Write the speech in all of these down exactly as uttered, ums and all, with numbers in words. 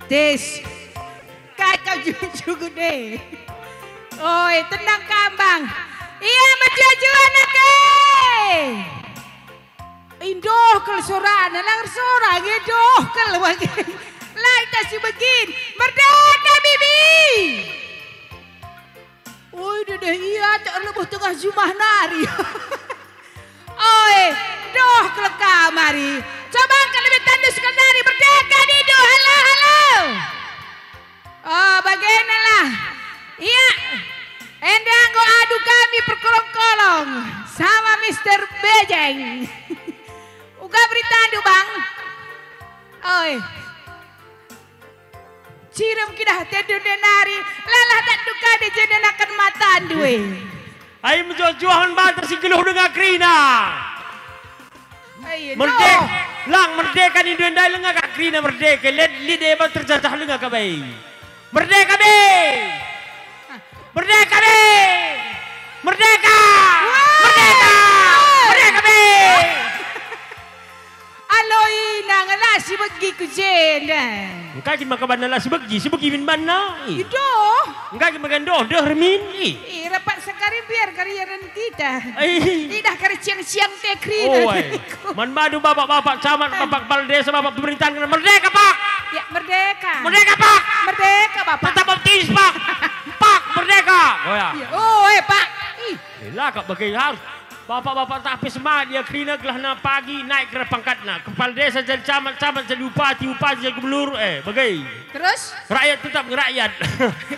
Tes. Kai kau jugut-jugut e? Oi, tenang kam, Bang. Ia mejuah-juah nake. Indoh kal sorana, lang sora nge doh kal wage. Lai ta si begin. Merdeka, Bibi! Oi, dede ia tak lebuh tengah jumah nari. Oi, doh keleka mari. Coba angkat lebih tandus sekali nari. Merdeka, Didu. Halo, halo. Oh, baginalah. Ia, enda enggo adu kami perkolong-kolong sama Mister Bejeng. Uga beritandu, Bang. Oi. Cirem kidah tendu nari, lalah tak duka de jenda nakan matandu e. Ai mejuah-juah man banter si geluh denga kerina. Ai, Merdeka, no. Lang merdeka nindu ndai lenga ka kerina merdeka, let lit eba terjajah lenga ka bai. Merdeka be! Merdeka be! Merdeka! Wah! Merdeka! Merdeka be! Alo ina, ngela si begi ku jenda. Engkai kin maka banna la si begi, si begi min banna. Ih. Ido. Engkai kin maka ndoh deh remin. Ih. Ih, rapat sekali biar kari ren kita. Ih. Idah kari ciang-ciang te kerina. Oi. Man badu bapak-bapak camat, bapak kepala desa, bapak pemerintahan kena merdeka, Pak. Ya, merdeka. Merdeka, Pak. Merdeka, Bapak. Tetap optimis, Pak. Pak, merdeka. Oh ya. Iya. Oh, eh, Pak. Ih. Eh, la kap bage harus. Bapak-bapak tapi semangat ia kerina gelahna pagi naik kena pangkatna. Kepala desa jadi camat, camat jadi bupati, bupati jadi gubernur, eh, bage. Terus? Rakyat tetap ngerakyat.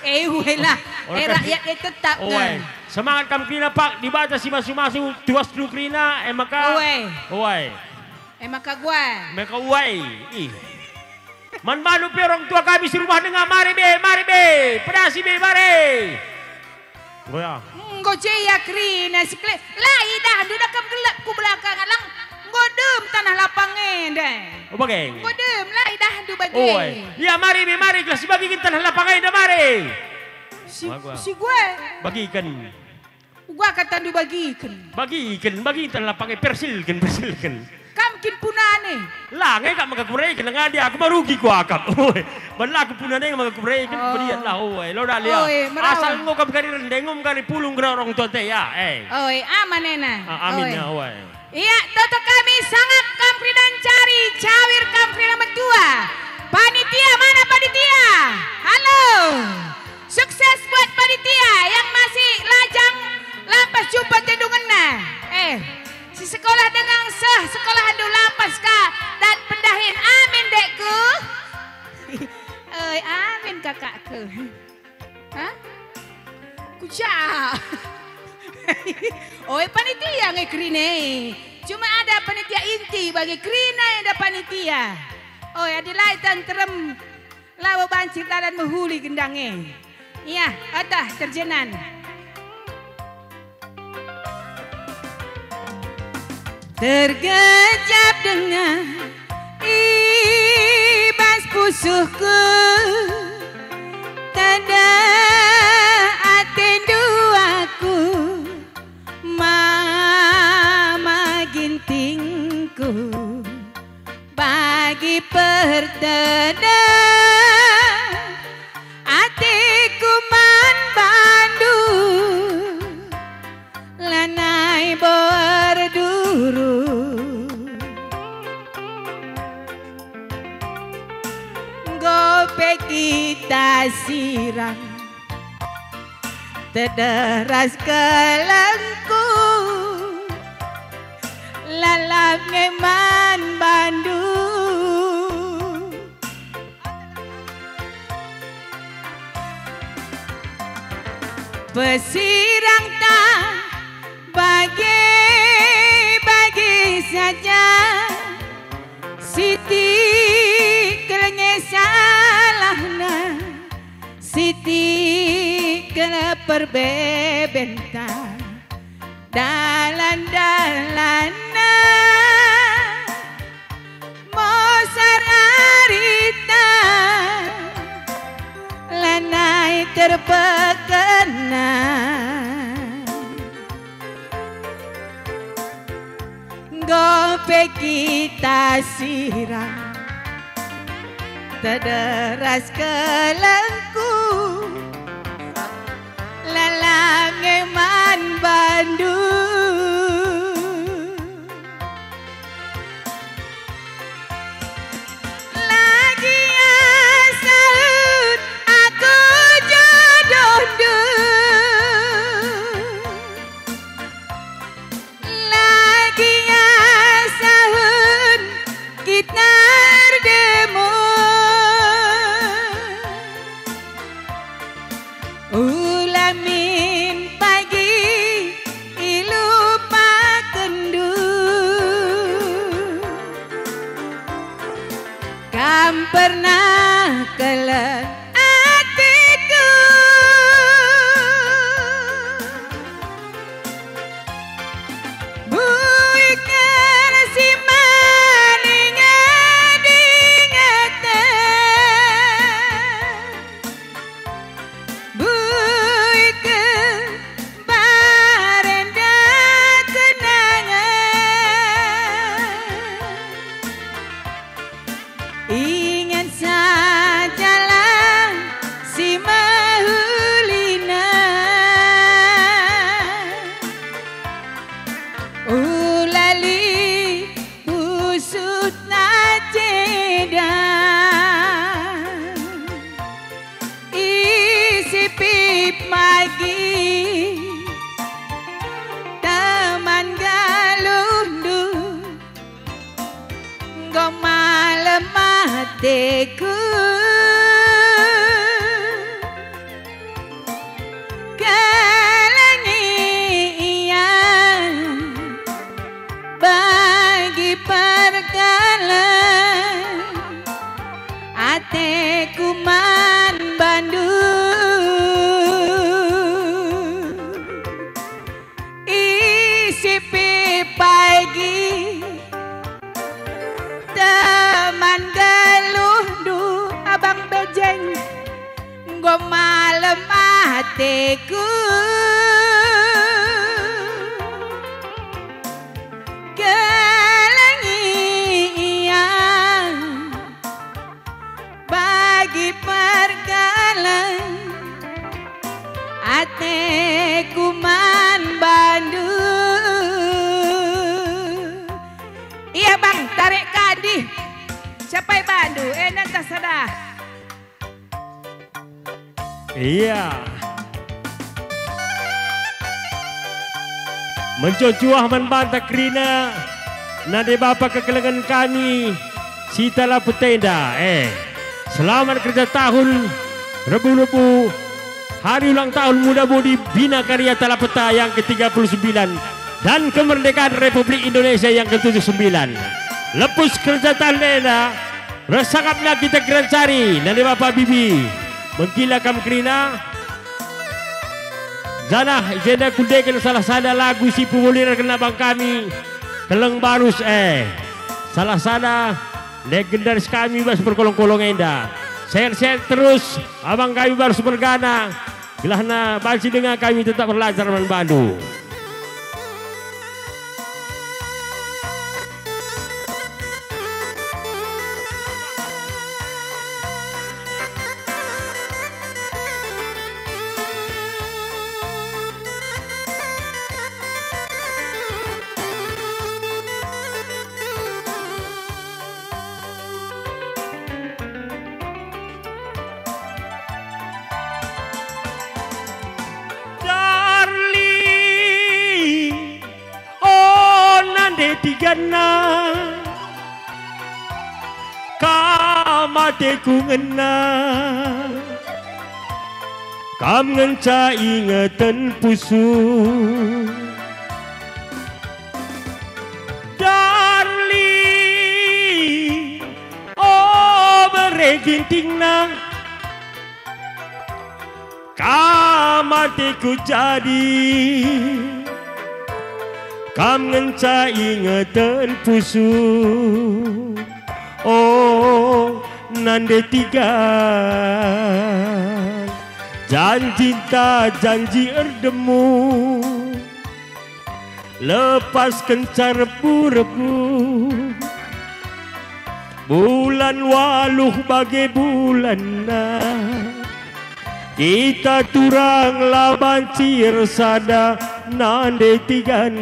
Eh, uelah. Eh, rakyat, eh, tetap. Oi. Semangat kam kerina, Pak. Dibata si masu-masu, tuas dulu kerina, eh, maka. Oi. Oi. Eh, maka gua. Maka uai. Ih. Man banu pe orang tua kami si rumah denga, mari be, mari be. Pedasi be, mari. Goyang. Enggo je ia kerina si kle-, la idahndu dakam gelap ku belakang lang. Enggo dem tanah lapang enda. Oh, bage. Enggo dem, la idahndu bage. Oi. Ia mari be, mari gelah si bagiken tanah lapang enda, mari. Si, Wah, gua. Si gue. Bagiken. Uga katandu bagiken. Bagiken, bagiken lapang e, persilken, persilken. Kam kin punane? La, nge kap maka kureken, ngadi aku marugi ku akap. Oi, ban la aku punane maka kureken, Oh. Pedian lah, oi, lo dah liah. Oi, merawa. Asal enggo kam kari rende, enggo kam kari pulung kena orang tua te, ya, eh. Oi, aman ena. Ah, amin Oi. Ya, oi. Ia, toto kami sangap kam kerina ncari, cawir kam kerina metua. Panitia, mana panitia? Halo. Sukses buat panitia yang masih lajang lampas jumpa tendungenna. Eh, si sekolah denga seh sekolah andu lampas ka dan pendahin. Amin, dekku. Oi, amin, kakakku. Hah? Kuca. Oi, panitia nge kerina e. Cuma ada panitia inti bagi kerina enda panitia. Oi, adi la ita nterem, labo banci dalan mehuli gendang e. Ia, atah terjenan. Tergejap denga i bas pusuhku, tanda atendu aku, Mama Gintingku. Bagi perteda ateku man bandu, lanai berduru. Enggo pe kita sirang tedeh ras kelengku, lalap nge man bandu. Pesirangta bage-bage saja, siti kal nge salahna. Siti kal perbebenta, dalan-dalanna mosar arita, lanai terpekena. Enggo pe kita sirang Deras kelengku, lalang nge man bandu. Lagi asahun aku jodohndu. Lagi asahun kita erdemu. Ulamin pagi ilupakenndu. Kam pernah keleng atiku. Buiken si mari ngedingeten. Buiken barenda kenangen. Inget sajalah si mehulina. Ulali pusutna ceda. Isi pagi teman galuhndu. Enggo malem ateku. Kelengi ia bagi perkala ateku man bandu. Isi pe pagi teman geluhndu, Abang Bejeng, enggo malem ateku. Kelengi ia bagi perkala ateku man bandu. Ia, Bang, tarik kadi. Siapa bandu? Eh, nanti sada. Ia. Mencuah-cuah man banta kerina, nande bapa kekelengen kami, si Talapeta enda, eh. Selamat kerja tahun, rebu-rebu, hari ulang tahun Muda Mudi Bina Karya Talapeta yang ketiga puluh sembilan, dan kemerdekaan Republik Indonesia yang ketujuh sembilan. Lepus kerja tahun enda, resangaplah kita gerancari, nande bapa bibi, mengkila kam kerina, janah i jenda kundeken salah sada lagu si pemuliarken abang kami, Keleng Barus, eh. Salah sada ndai gendaris kami bas perkolong-kolong enda. Sehat-sehat terus, abang kami Barus mergana, gelahna banci denga kami tetap erlajar man bandu. Darling, oh, nande tigana, kam ateku ngena, kam ngenca ingeten pusuh. Darling, oh, bere gintingna, kam ateku jadi, kam ngenca ingeten pusuh. Oh, nande tiga, janjinta janji erdemu, lepaskenca rebu-rebu. Bulan waluh bage bulanna, kita turang la banci ersada nande tigan.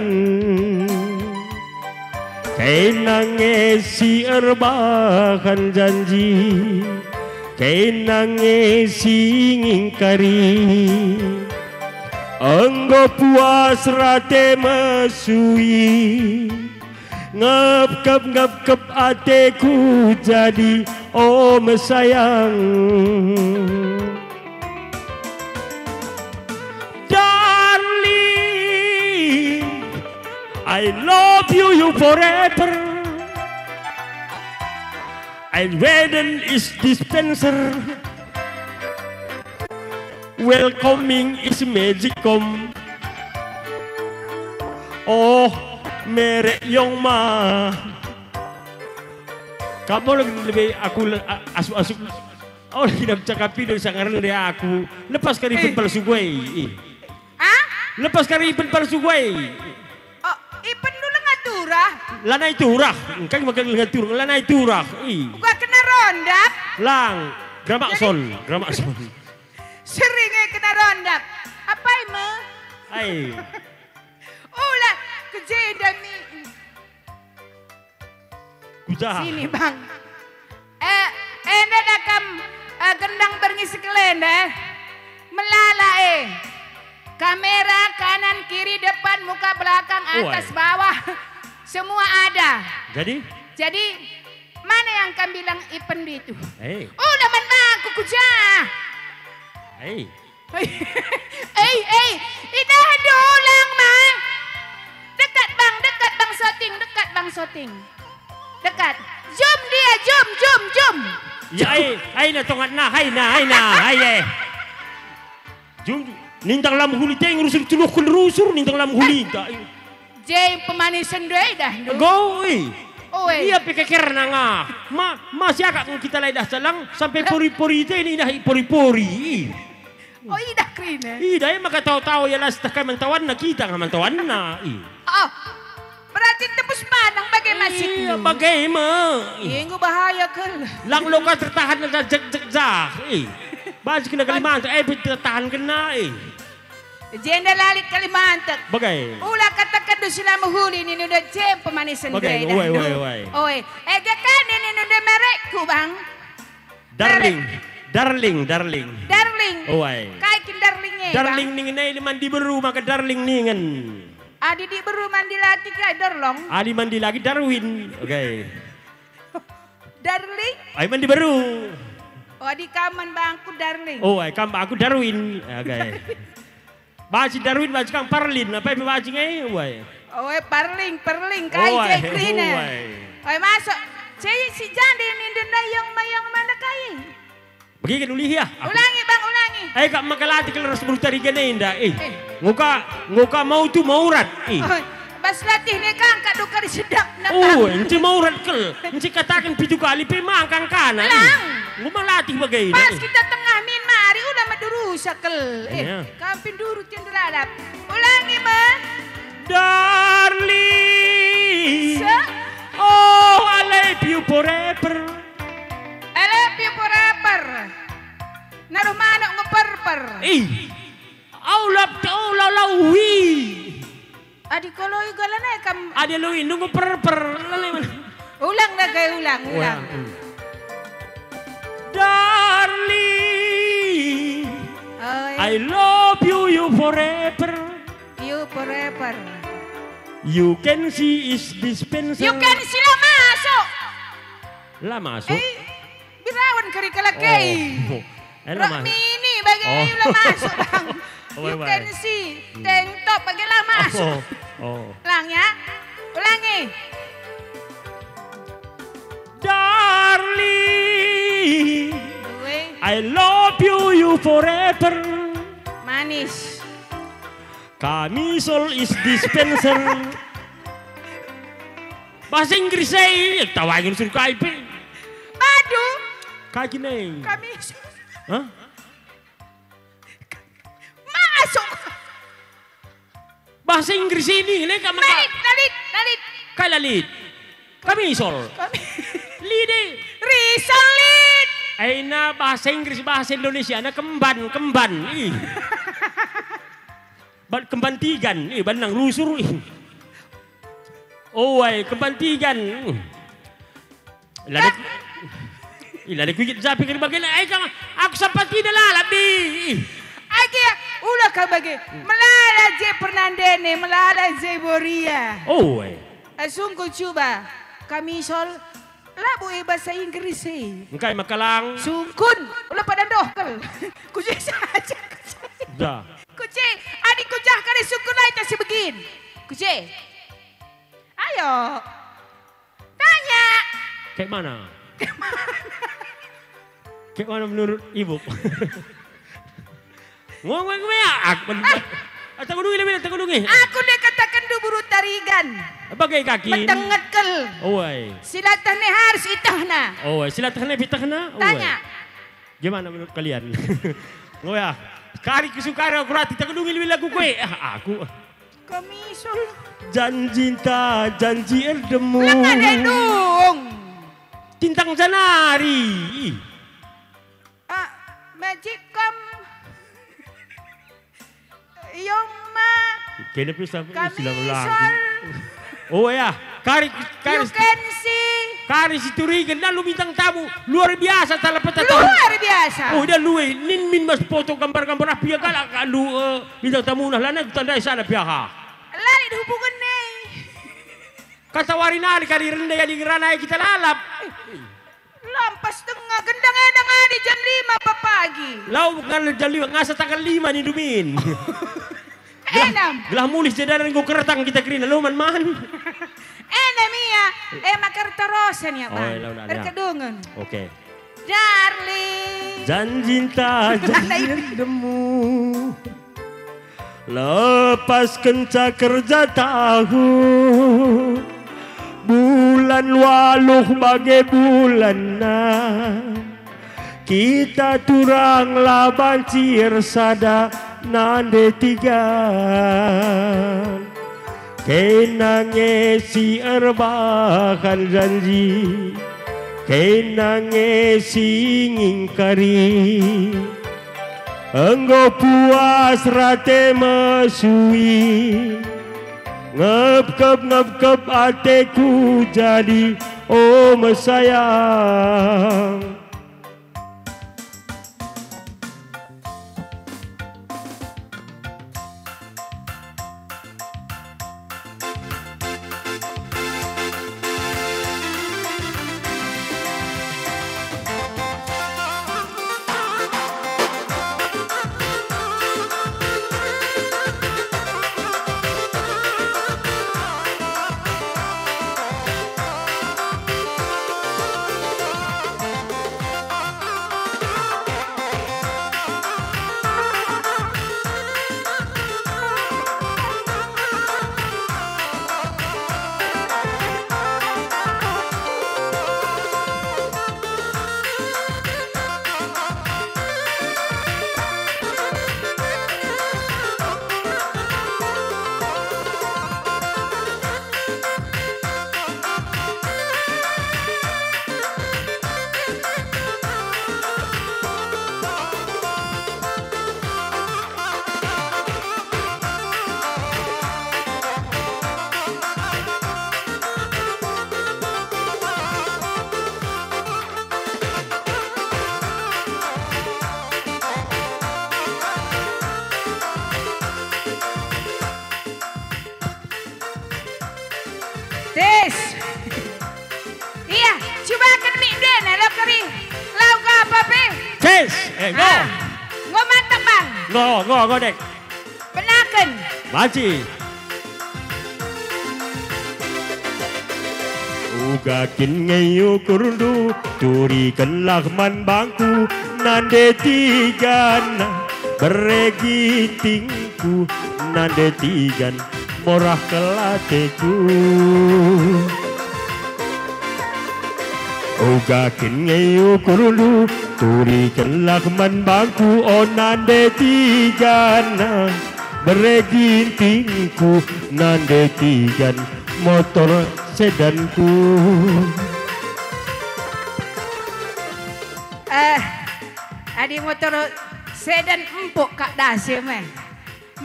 Kena nge si erbahan janji, kena nge si ngingkari. Enggo puas rate mesui, ngepkep-ngepkep ateku jadi, o mesayang. Darling, I love you, you forever. And when is dispenser? Welcoming is magicom. Oh, merek Yongma. Kamu lebih, lebih aku le-, a-, asuk-asuk. Oh, hidup cakap itu sangat rendah aku. Lepas kari Eh. Pen palsu gue. Ih. Ah? Lepas kari Pen palsu gue. Oh, Ipen dulu ngaturah. Lanai turah. Engkai makan ngatur. Lanai turah. Ih. Gua kena rondap. Lang. Gramakson. Jadi Gramakson. Sering e kena rondap. Apai me? Ai. Ula, kejenda mi. Kuja. Sini, Bang. Eh, enda da kam, eh, gendang berngi sekelenda, eh. Melala, eh. Kamera kanan, kiri, depan, muka, belakang, Uai. atas, bawah. Semua ada. Jadi? Jadi, mana yang kam bilang Ipen itu? Eh. Ula man bangku kuja. Eh. Ei, ei, idah dulang, Bang. Dekat, Bang, dekat, Bang, syuting, dekat, Bang, syuting. Dekat. Jom dia, jom, jom, jom. Ya, ai, ai na tongat na, hai na, hai na, hai, eh. Jom, jom. Nintang lam huli te ngurusur celuhken rusur, nintang lam huli ta. Je pemanisen doe dah, ndu. Enggo, ih. Oi. Ia pe kekerna nga. Ma, ma siakap nge kita lai dah calang, sampai Lah. pori-pori te ini dah pori-pori. Oh, idah kerina. Idah, ia maka tau-tau ia las tah kai mantawanna, kita nga mantawanna. Ih. Oh, berarti tembus pandang bage Iya, maksudmu? bage me. Ih. Iya, enggo bahaya kal. Lang loka tertahan ada jeg-jeg jah. Ih. Baju kena Kalimantan, eh, tertahan kena, ih. Jenda lalit Kalimantan. Bagai. Ula katakan dusi la mehuli nina nunda jem pemanisen Bagai, ndai dah, uai, ndu. uai, uai. Oi, ega kan nina nunda merekku, Bang. Darling, Merek. darling, darling. Darling. Uai. Kai kin darling e, Darling Bang? ningen e, mandi beru maka darling ningen. Adi diberu mandi laki kai Darlong? Adi mandi laki Darwin. Oke. Darling? Ai mandi beru. Oh, adi kam man bangku, Darling. Oh, ai kam bangku, Darwin. Oke. Baci Darwin, baci kang Parlin. Apa pe baci nge? Wai. Oh, eh, Parling, Parling, kai Oh, je ai, kerina. oh, ai. Oi, masuk. Cewek si jande ni ndendai yang mayang mana kai? Bagi kan ulih ya? Aku Ulangi, Bang, ulangi. Eh, kak maka latih kalau ras berutari gene indah. Eh, Eh. nguka, nguka mau tu mau urat. Eh. Oh, bas latih ne kang kak dukari sedap na Oh, kang. enti mau urat kel. Enti katakan pitu kali pe mangkang kana. Eh. Lang. Nguma latih bagai Pas dah. kita tengah min mari udah medurusa kel. Eh, Iya. kampin duru tiang delalap. Ulangi me. Darling. Se- Oh, I love you forever. I love you forever. Naruh manuk ngeperper. Ih. Au lap, au lau lau wi. Adi kalau iga lanai kam. Adi lui nunggu perper. Lanai mana? Ulang dah, gai, ulang, ulang. Ulang, hmm. Darling, Oi. I love you, you forever. You forever. You can see is dispenser. You can see lah masuk. Lah masuk. Eh, birawan kari kalak Oh. eh. Oh. Eh, lah Rok masuk. mini bagi Oh. ayu lah masuk, Bang. Oh, You baik, can baik. see. Hmm. Tank top bagi lah masuk. Oh. Oh. Ulang ya. Ulangi. Darling, Gue. I love you, you forever. Manis. Kamisol is dispenser. Bahasa Inggris e, tawa Inggris kai pe. Aduh. Kaki ne. Kamisol. Hah? Masuk. Bahasa Inggris ini, ne, kak maka Lalit, lalit, lalit. Kai lalit. Kamisol. Kami- Lidi. Risalit. Aina bahasa Inggris, bahasa Indonesia, na kemban, kemban. Ih. Ban kemban tigan, ih, ban nang rusur, ih. Oi, kemban tigan. Lada, ih, lada kuikut japi kari bagena, ai kang, aku sampatina lalap, ih. Age, ula kam bage. Melala je pernandene, melala je boria. Oi. Asungkun cuba, kamisol, labo e bahasa Inggris e. Engkai maka lang? Sungkun, ula pada ndohkel. Kuje saja, kuje. Da. Kuje, adi kujah kari sungkun ai tak sebegin. Kuje. Ayo. Tanya. Kayak mana? Kayak mana menurut ibu? Ngomong gue ya, aku. Ah, tak kudungi lebih, tak kudungi. Aku deh katakan du buru tarigan. Bagai kaki. Metenget kel. Oi. Silatahna harus itehna. Oi, silatahna pitehna. Oi. Tanya. Gimana menurut kalian? Ngoya. Kari kesukaan aku rati, tak kudungi lebih lagu kue. Ah, aku. Kamisol. Janjinta, janji erdemu. Lenga deh dong. Tintang janari. Ah, magicom. Yoma. Kena pesta kami silang lagu. Oh ya, kari, kari, you can see. Kari si Turigen, lalu bintang tamu luar biasa, salah peta tahu. Luar biasa. Oh, dia luwe, nin min mas foto gambar-gambar, ah, pia kalak, aduh, eh, bintang tamu nah, lana tandai sana pia ha. Lalap hubungan nih. Kata wari nari kari rende ya di ngerana kita lalap. Lampas tengah gendang edang adi jam lima pagi. Lau ngan jam lima, ngasa tanggal lima ni dumin. Gelah, enam. Gelah mulih jedaran enggo keretang kita kerina, lo man-man. Enam ia, eh, maka terus ya, Bang. Oh, iya, lau, lau, ya. Perkedungan. Oke. Darling. Janjinta, janji erdemu. Lepaskenca kerja tahu, bulan waluh bage bulanna. Kita turang la banci ersada nande tigan. Kena nge si erbahan janji, kena nge si ngingkari. Enggo puas rate mesui, ngepkep-ngepkep ateku jadi, o mesayang. Tes. Iya, cubaken mik ndena lo keri. Lau ka apa pe? Tes. Eh, go. Ah, enggo mantap, Bang. Go, go, go, Dek. Benaken. Banci. Uga kin nge ukurndu, turikenlah man bangku, nande tigan, bere gintingku, nande tigan, morah kel ateku. Uga kin nge ukurndu, turikenlah man bangku, o nande tigan, bere gintingku, nande tigan, motor sedanku. Adi motor sedan empuk kak dasi me.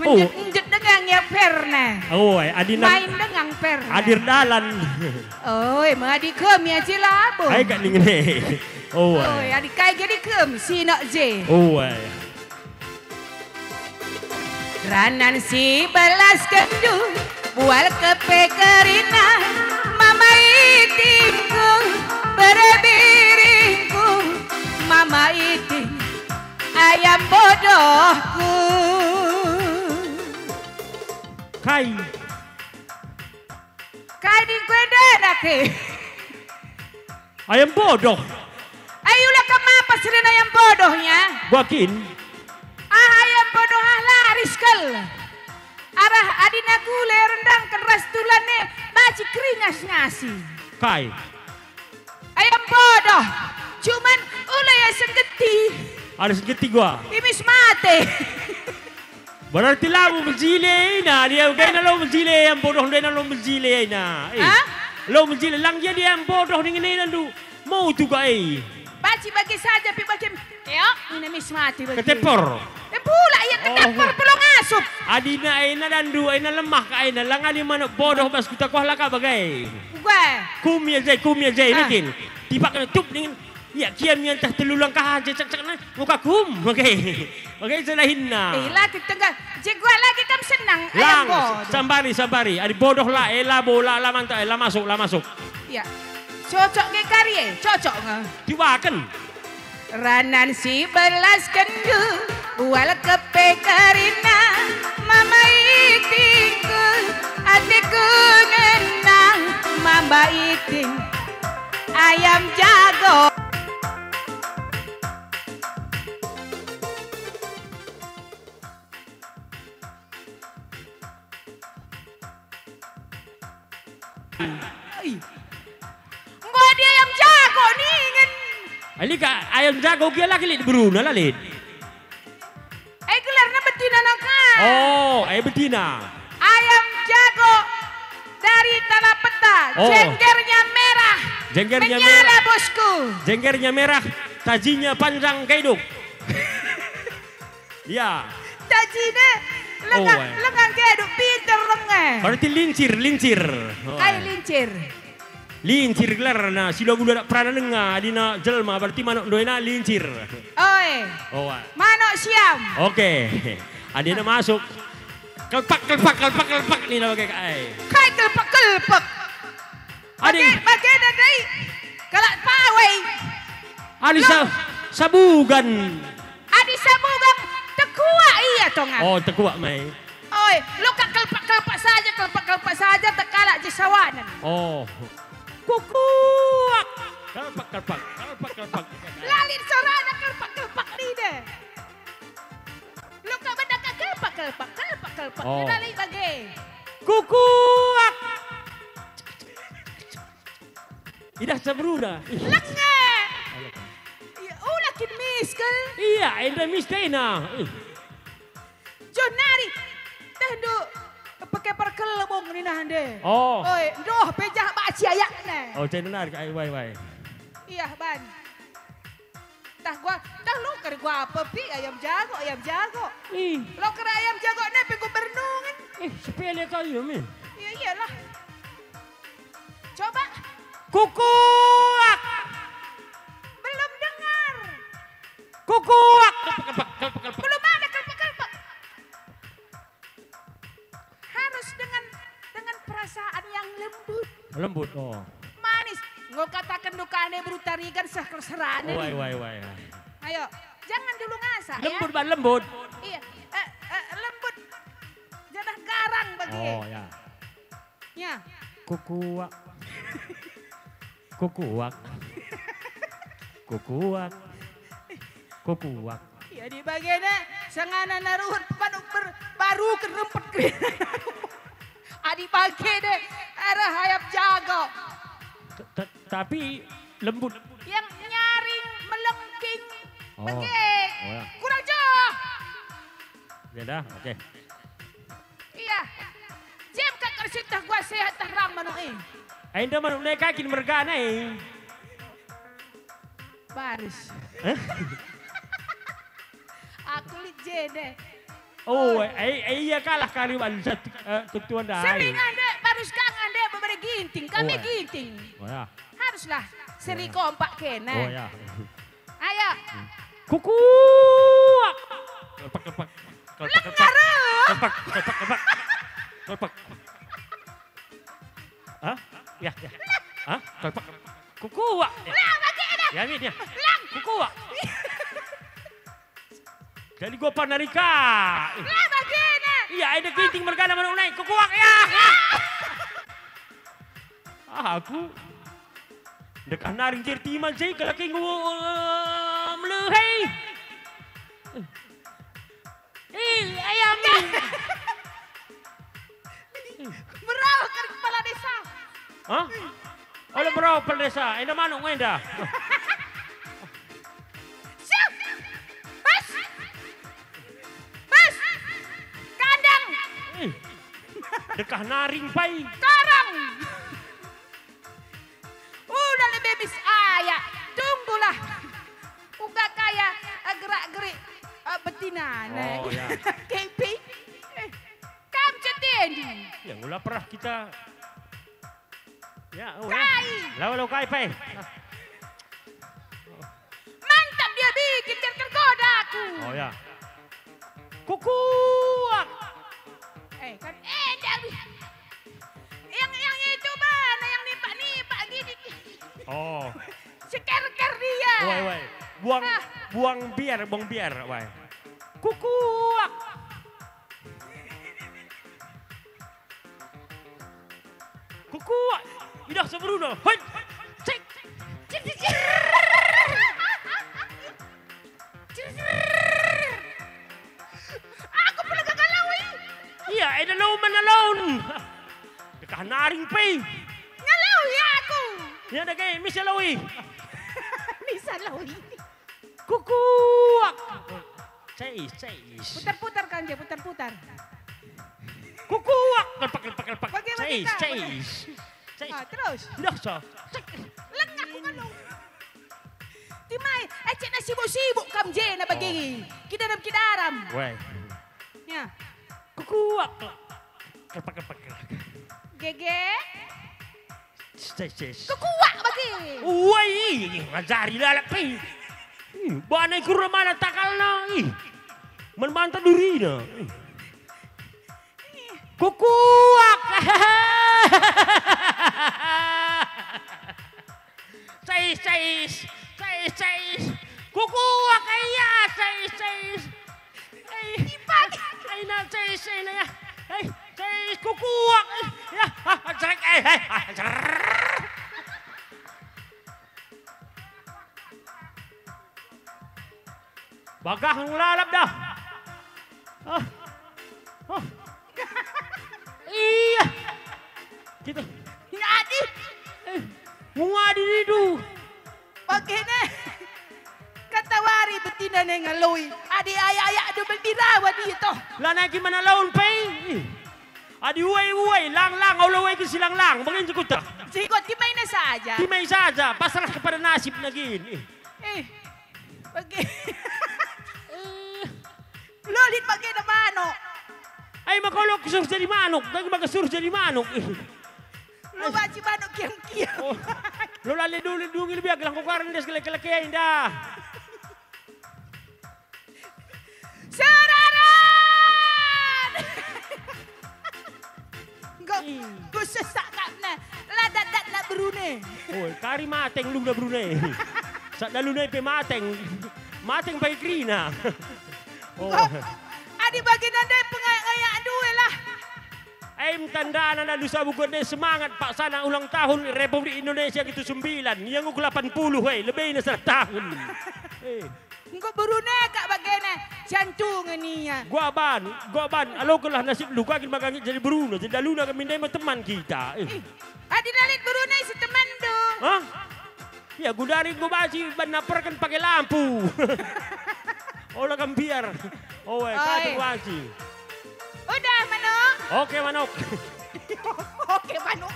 Oh. Menjet-enjet dengang ya perne. Oh, adi nang main dengang perne. Adir dalan. Oi, me adi kemi aja labo. Ai kak ning ne. Oh, oi, adi kai jadi kemi, si nak je. Oh, ai. Ranan si belas kendu, bual kepe kerina, mama itingku, bere biringku, mama iting, ayam bodohku. Kai? Kai ningku enda nake? Ayam bodoh. Ayo lah kemapa seren ayam bodohnya? Gua kin. Ah, ayam bodoh ah laris kal. Arah adina gule rendangken ras tulanne baci keringas ngasi. Kai? Ayam bodoh. Cuman ula ya senggeti. Ada senggeti gua. Imis mate. Berarti la mu mejile ina, dia gena lo mejile yang bodoh, gena lo mejile ina. Eh, hah? Lo mejile, lang jadi yang bodoh ning ina ndu. Mau juga, eh. Banci bage saja pe bage, keok, ina mis mati bage. Ketepor. Eh, pula ia ketepor, oh, pelong asup. Adina ina dan dua ina lemah ka ina, lang ali manuk bodoh bas kuta kuah laka bage. Uga. Kumi aja, kumi aja, ah, ina kin. Tipak kena tup ning Ia kiam ia ntah telu langkah aja cakcakna, muka kum. Oke. Oke, sudah hinna. Eh, la tetengga. Je gua lagi kam senang, ayam lang, bodoh. Sambari, sambari. Adi bodoh la, eh, la bola, la mantap, eh, la masuk, la masuk. Ya. Cocok nge kari, eh, cocok nge. Tiwaken. Ranan si belas kendu, bual kepe kerina, mama itingku, ateku ngena, mama iting. Ayam jago. Ai. Enggo adi ayam jago ningen. Ali ka ayam jago gia lagi lit beruna la lit. Eh, gelarna betina nangka. Oh, eh, betina. Ayam jago dari Tanah Peta, oh, jenggernya merah. Jenggernya menyala, merah, bosku. Jenggernya merah, tajinya panjang kaiduk. Ya. Tajina lengang, oh, eh, lengang kaiduk pinter lenge. Berarti lincir, lincir. Oh, kai eh, lincir. Lincir gelarna, si logu dadak perana denga, adina jelma, berarti manuk ndoena lincir. Oi. Oh, ah. Manuk siam. Oke. Adina masuk. Kelpak, kelpak, kelpak, kelpak, nina bage kai. Kai kelpak, kelpak. Adi. Bage, bage nadai. Kalak pawai. Adi. Loh. Sa-, sabugan. Adi sabugan tekuak ia tonga. Oh, tekuak mai. Oi, lo ka kelpak-kelpak saja, kelpak-kelpak saja, tekalak je sawanen. Oh. Kukuak. Kelpak, kelpak, kelpak, kelpak. Lalit sorana kelpak-kelpak nina. Lo ka benda ka kelpak-kelpak, kelpak-kelpak. Oh. Nina lalit bage. Kukuak. Idah cabruna. Ih. Lenge. Ayo. Iya, ula kin mis kal? Iya, enda mis tena. Ih. John nari, teh ndu pake perkelebong nina nde. Oh. Oi, ndoh pe jah baci ayakna. Oh, cai nari, ai, wai, wai. Iya, ban. Tah gua, tah lo kari gua apa pi ayam jago, ayam jago. Ih. Lo kari ayam jago ne pe gua bernungen. Ih, sepele kau ya, men. Iya, iyalah. Coba. Kukuak. Belum dengar. Kukuak. Kelpek, kelpek, kelpek, kelpek. Belum ada kelpek-kelpek. Harus dengan, dengan perasaan yang lembut. Lembut, oh. Manis. Enggo kataken duka ane beru tarigan seh kerseranen. Wai, wai, wai, wai. Ayo, jangan dulu ngasak, ya. Lembut, Bang, lembut. Iya, eh, eh, lembut. Jadah garang bagi. Oh, ya. Ya. Kukuak. Kukuak. Kukuak. Kukuak. Ya, di bagena sangana naruhut manuk ber-, baru kerempet kerina. Adi bagena arah ayam jago. T-, t-, tapi lembut. Yang nyaring melengking. Oh. Bage. Oh, ya. Kurang joh. Ya dah, oke. Iya. Jem ka kersitah gua sehat tah rang manuk e. Enda manuk nai kakin mergana e. Baris. Eh? Ede. Oh, eh, eh, eh, iya kalah kari wan sat-, eh, ketua ndai. Sering ande, barus kang ande bebere ginting, kami Oh, eh. ginting. Oh, ya. Haruslah seri Ya. kompak kena. Oh, ya. Ayo. Kukuak. Kelepek, kelepek. Kelepek, kelepek. Lengar. Kelepek, kelepek, kelepek. Kelepek. Hah? Ya, ya. Hah? Kelepek, kelepek. Kukuak. Ya. Lah, bagi dah. Ya, Min, ya. Lang. Kukuak. Jadi gua panarika. Lah, bagi dah. Iya, ada ginting mergana manuk nai. Kukuak, ya. Ah, aku. Dekah naring jerti man si kelaki ngu, eh, melehei. Eh, ayam. Berau kan kepala desa. Hah? Oleh berau kepala desa, enda manuk enda. Siap. Bas. Bas. Kandang. Eh, dekah naring pai. Karang. Ula lebe mis aya, tunggulah. Uga kaya, eh, gerak-gerik, eh, betinana. Oh, ya. Kepi. Eh, kam cetendi. Ya, ngula perah kita. Ya, oh, ya. Kai. Lawa lo kai, pai. Mantap dia bikin, biar tergoda aku. Oh, ya. Kukuak. Eh, kan, eh, jangan. Yang, yang itu mana, yang nipak-nipak gini. Oh. Seker-ker dia. Wai, wai. Buang, Ah. buang biar, buang biar, wai. Kukuak. Kukuak. Idah seberuna. Hoi. Cek. Cek, cek, cek. Aku pernah gagal lawi. Iya, eda lo mana laun. Dekah naring pe. Ngelawi aku. Ya, dage, misa lawi. Misa lawi. Kukuak. Cais, cais. Putar-putar kan dia, putar-putar. Kukuak. Lepak, lepak, lepak. Bagaimana Cais, kita? Cais. Cais. Ah, terus. Dah, so. Cek. Lengah aku kalau. Timai, eh, cek na sibuk-sibuk kam je na bagi. Oh. Kidaram-kidaram. Weh. Ya. Kukuak. Kepak, kepak, kepak. Gege. Ces, ces. Kukuak bagi. Woi, ngajari lalap pe. Ih, bana ikur mana takalna. Ih. Man manta durina. Ih. Kukuak. Cais, cais, cais, cais. Kukuak, iya, cais, cais. Eh, ai na, cais, ai na, ya. Eh, cais, kukuak, eh, ya. Ah, jerek, eh, eh, ah, jerek. Bagah nglalap dah. Ah. Ah. Iya. Kita. Ngadi. Eh, ngadi nidu. Bagene. Katawari betina ne ngaloi. Adi ayak-ayak do berdirawa dia toh. Lanai gimana laun pe? Adi uai-uai, lang-lang, olo uai ke si lang-lang. Bagain jekuta. Sikut timaina saja. Timai saja, pasrah kepada nasib nagin. Eh. Bage. Eh. Lolit bage da manuk. Ai maka lo kusuruh jadi manuk, bagi maka suruh jadi manuk. Lo banci manuk kiam-kiam. Oh. Lo lale dulu dungi lebih gelang kokaran des kelek-kelek ya indah. Seraran! Enggo, Ih. Kusesak kap ne. La dat-dat la berune. Oh, kari mateng lu na berune. Sak dalu nai pe mateng. Mateng bagi kerina. Oh. Enggo, adi bagi nande pengayak-ngayak due lah. Em tandana lalu sabu gonde semangat paksana ulang tahun Republik Indonesia gitu sembilan. Yang uku lapan puluh, eh, lebihnya seratus tahun. Eh. Enggo berune kak bagene, jantunge nia. Gua ban, gua ban, alokenlah nasib lu kagin bagangit jadi berune, jadi daluna kami ndai me teman kita. Eh. Ih, adi lalit berune si teman do. Hah? Ya, gudari gua baci ban naperken pakai lampu. Ola gambiar. Oe, Oi. Kadu baci. Udah, Manuk. Oke, Manuk. Oke, Manuk.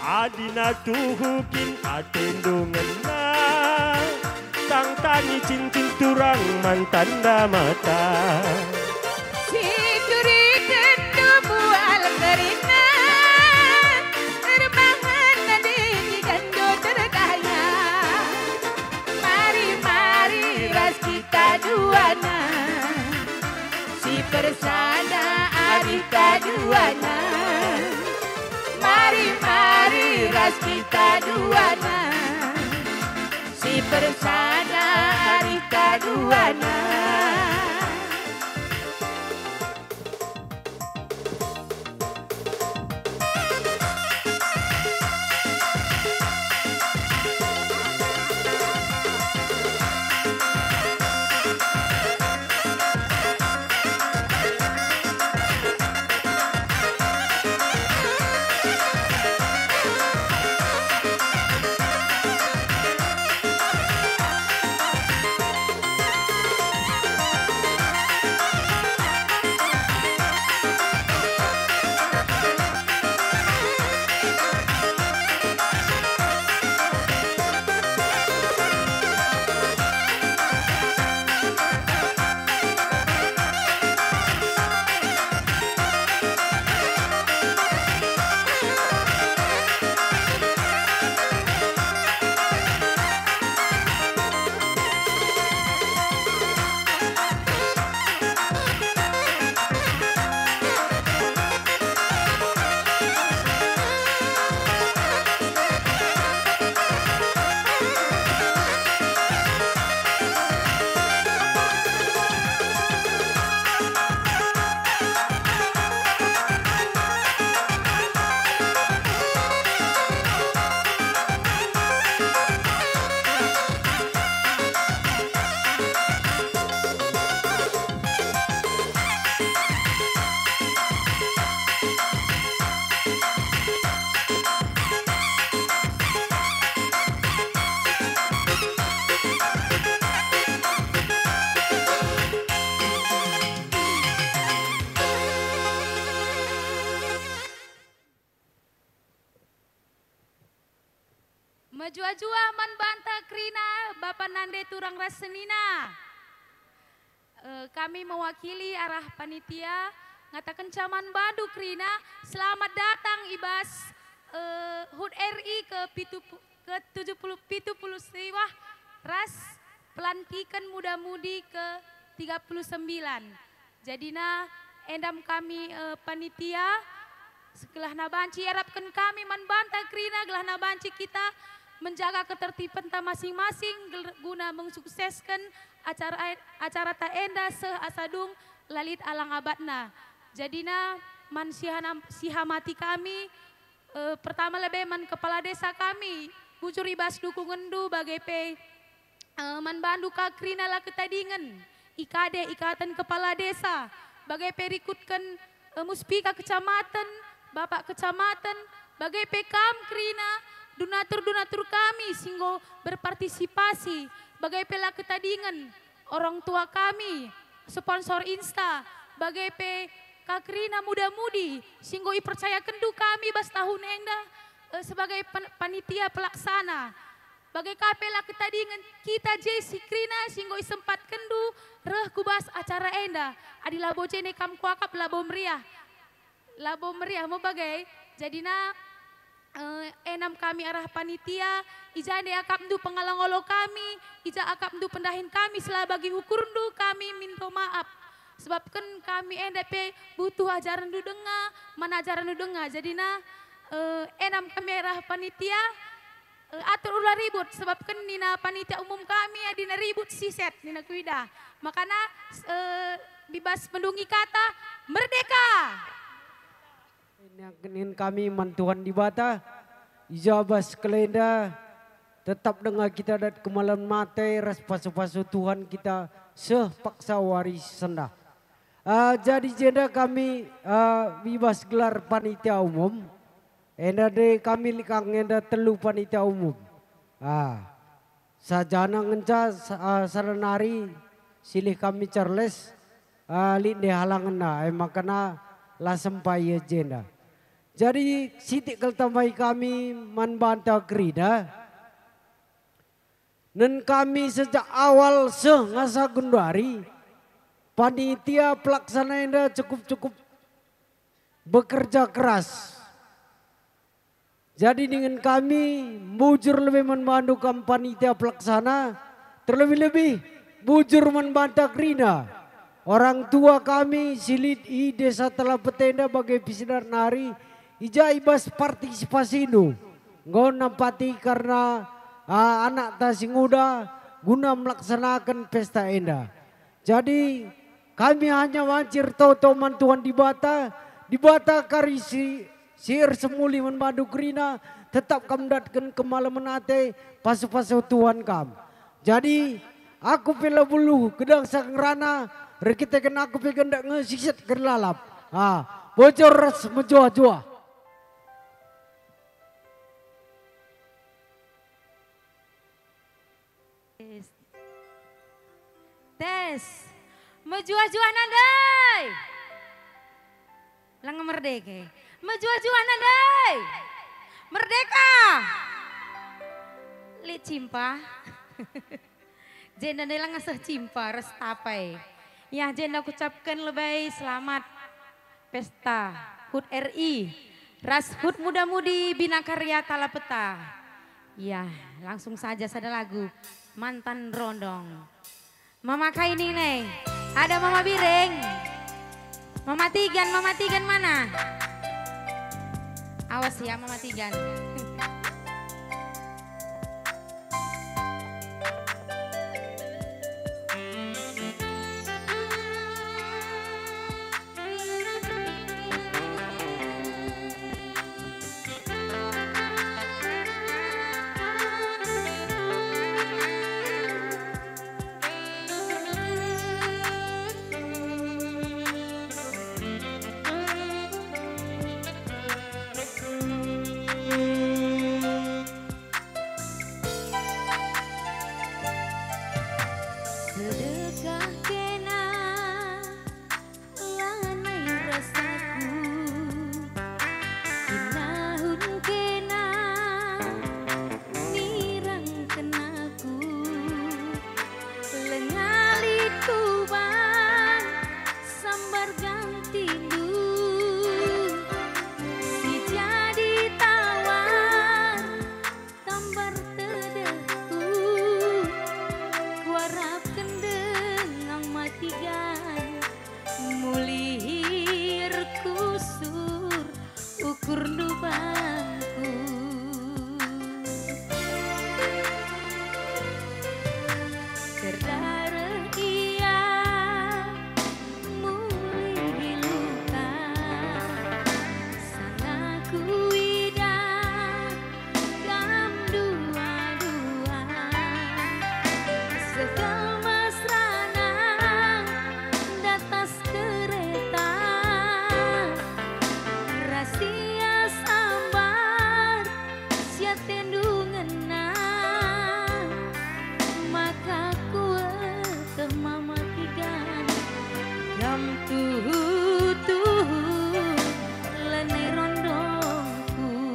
Adina tuhu kin atendu ngena, tang Tangi cincin turang man tanda mata. Si turiken bual kerina, erbahan nandingi gando terdaya. Mari-mari ras kita duana, si persada arih kaduana. Mari-mari ras kita duana, si persada arih kaduana. Mejuah-juah man banta kerina, bapa nande turang ras senina. Eh, kami mewakili arah panitia ngatakenca man bandu kerina, selamat datang i bas, eh, hut R I ke pitu pu-, ke tujuh puluh, pitu puluh siwah ras pelantiken muda-mudi ke tiga puluh sembilan. Jadina endam kami, eh, panitia, gelahna banci iarapken kami man banta kerina, gelahna banci kita menjaga ketertibenta masing-masing gel-, guna mensuksesken acara, acarata enda seh asa dung la lit alang abatna. Jadina man sihanam-, sihamati kami, eh, pertama lebe man kepala desa kami, bujur i bas dukungenndu bage pe, eh, man bandu ka kerina la ketadingen, i kade ikaten kepala desa, bage pe rikutken, eh, muspika kecamaten, bapak kecamaten, bage pe kam kerina, donatur-donatur kami si enggo berpartisipasi, bage pe la ketadingen, orang tua kami, sponsor Insta, bage pe ka kerina muda-mudi si enggo ipercayakenndu kami bas tahun enda, eh, sebagai pen-, panitia pelaksana. Bage ka pe la ketadingen kita je si kerina si enggo isempatkenndu reh ku bas acara enda. Adi labo jenda kam kuakap labo meriah. Labo meriah me bage. Jadina, eh, enam kami arah panitia, i ja nde akapndu pengalo-ngalo kami, i ja akapndu pendahin kami si la bagi ukurndu, kami minto maap. Sebabken kami enda pe butuh ajarenndu denga, man ajarenndu denga. Jadina, eh, enam kami arah panitia, eh, atur ula ribut, sebabken nina panitia umum kami, adina ribut siset, nina kuidah. Makana, eh, i bas mendungi kata, merdeka! Iniaken kami man Tuhan Dibata, i ja bas kalenda, tetap denga kita dat kemalen mate ras pasu-pasu Tuhan kita seh paksa wari si sendah. Ah, jadi jenda kami, ah, i bas gelar panitia umum, enda de kami likang enda telu panitia umum. Ah, sajana ngenca sa-, ah, sada nari silih kami Charles, ah, lit nde halangenna, e makana la sempai ia jenda. Jadi, sitik kal tambahi kami man banta kerina. Nen kami sejak awal seh ngasa genduari, panitia pelaksana enda cukup-cukup bekerja keras. Jadi dingen kami bujur lebe man bandu kam panitia pelaksana, terlebih-lebih bujur man banta kerina, orang tua kami si lit i Desa Talapeta enda bage pe si nari, i ja i bas partisipasindu enggo nampati kerna, ah, anakta si nguda guna melaksanaken pesta enda. Jadi, kami hanya banci ertoto man Tuhan Dibata, Dibata kari si, si ersemuli man bandu kerina, tetap kam ndatken kemalemen ate, pasu-pasu Tuhan kam. Jadi, aku pe la beluh gedang sa ngerana, erkiteken aku pe gendak nge siset gerlalap. Ah, bocor ras mejuah-juah. Tes. Tes. Mejuah-juah nandai. Langa merdeka. Mejuah-juah nandai. Merdeka. Lit cimpa. Jenda ndai langa seh cimpa ras tapai. Ya, jenda kucapken lebe selamat pesta HUT R I ras HUT Muda-Mudi Bina Karya Talapeta. Ya, langsung saja sada lagu, Mantan Rondong. Mama Kaining ne, ada Mama Biring. Mama Tigan, Mama Tigan mana? Awas ya, Mama Tigan. Sedekah kena lanai rasaku, sinahun kena nirang kenaku, lenga lit kuban sambar gantindu, si jadi tawar tambar tedehku, kuarapken denga Mama Tigan, mulih erkusur ukurndu bangku. Terdareh ia mulih luka, sanga kuidah kam dua-dua. Sekel mesrana ndatas kereta, ras ia sambar si atendu ngena. Maka kueteh Mama Tigan, kam tuhu-tuhu lanai rondongku.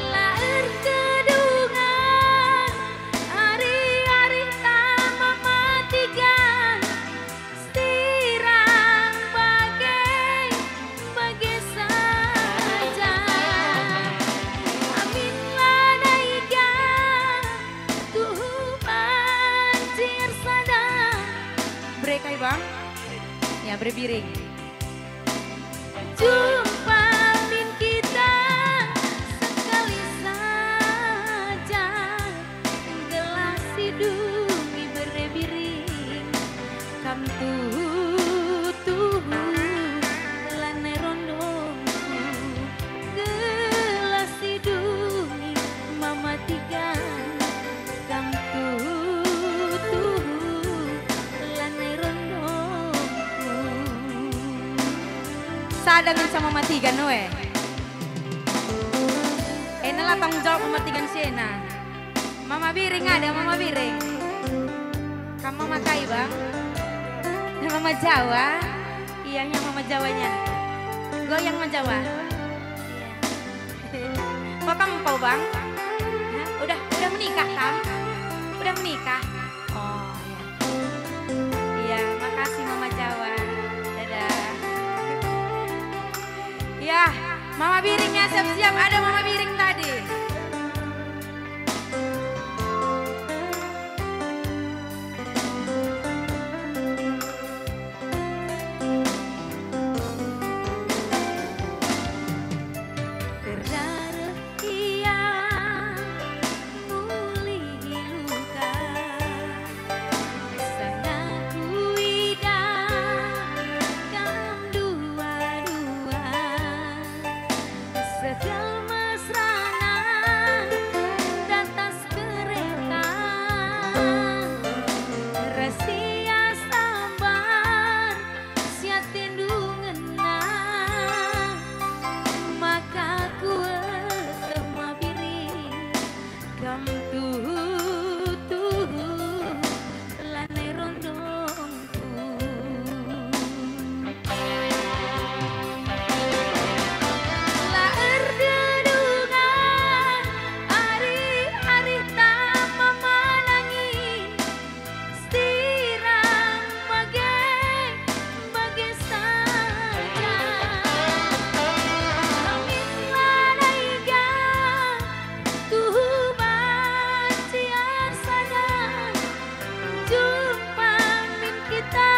La erkedungan ari-ari ta Mama Tigan, sirang bage-bage saja. Amin lanai ga tuhu banci ersada. Bere kai, Bang? Ya, bere Biring. Jumpa min kita sekali saja, gelah si dungi bere Biring. Kam tuhu-tuhu lanai rondongku, gelah si dungi Mama Tigan. Kam tuhu-tuhu lanai rondongku. Sada ngenca Mama Tigan we. Ena la tanggung jawab Mama Tigan si ena. Mama Biring ada, Mama Biring. Kam Mama kai, Bang? Mama Jawa. Iya, iya, Mama Jawanya. Goyang Mama Jawa. Iya. Engkau, Bang? Hah? Udah, udah menikah, Tam? Udah menikah? Oh, ya. Iya, makasih, Mama Jawa. Dadah. Ya, Mama Biringnya siap-siap. Ada Mama Biring tadi. Terareh ia mulihi luka, sanga kuidah kam dua-dua. Sekel mesrana datas kereta, rasia sambar siatendu ngena, maka kueteh Mama Biring, kam tuhu-tuhu lanai rondongku. La erdedungan ari-ari tama manangin, sirang bage-bage saja. Amin lanai ga tuhu banci ersada, jumpa min kita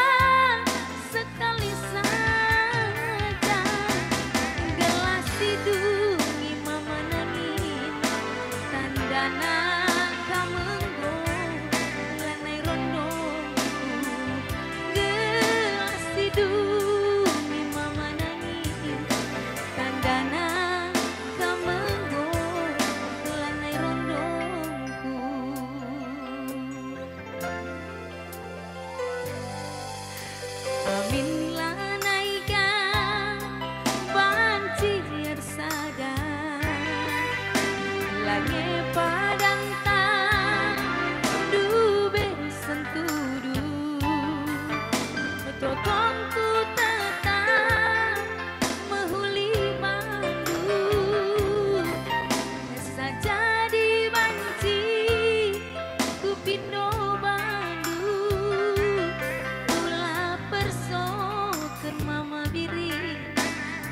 sekali saja. Gelah si dungi Mama nangin, tandana kam enggo lanai rondongku. Gelah si dungi Mama nangin, tandana kam enggo lanai rondongku. Amin lanai ka banci ersada, lage padanta ndube sentudu. Totongku tetap mehuli bandu, asa jadi banci kupindo bandu. Ula persoken Mama Biring,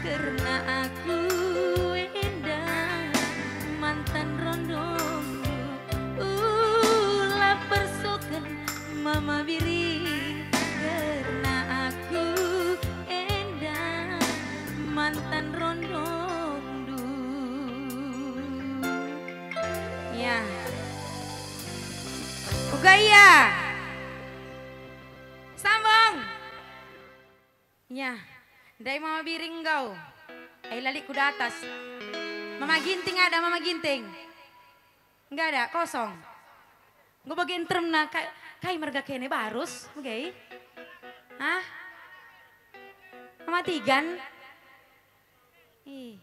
kerna aku enda mantan rondongndu. Ula persoken Mama Biring, kerna aku enda mantan rondongndu. Ya. Uga ia. Sambung. Ya. Ndai Mama Biring enggo. Eh, lalik ku datas. Mama Ginting ada, Mama Ginting? Enggak ada, kosong. Enggo bage nteremna, kai, kai merga kene barus, bage? Hah? Mama Tigan? Ih.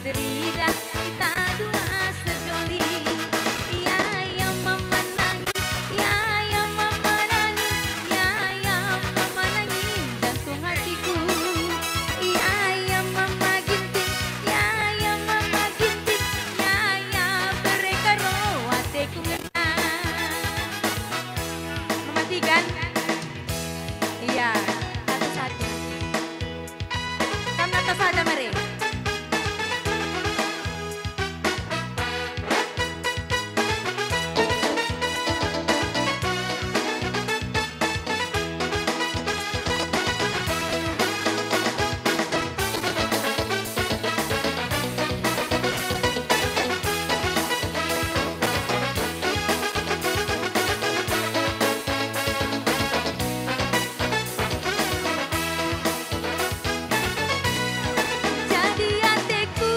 Teridah kita dua sejoli. Ya, ya, mama nangis. Ya, ya, mama nangis. Ya, ya, mama nangis. Jantung hatiku. Ya, ya, mama Ginting. Ya, ya, mama Ginting. Ya, ya, bere karo ateku ngena. Mama Tigan. Iya, satu saja. Kam nata saja, mari. Jadi ateku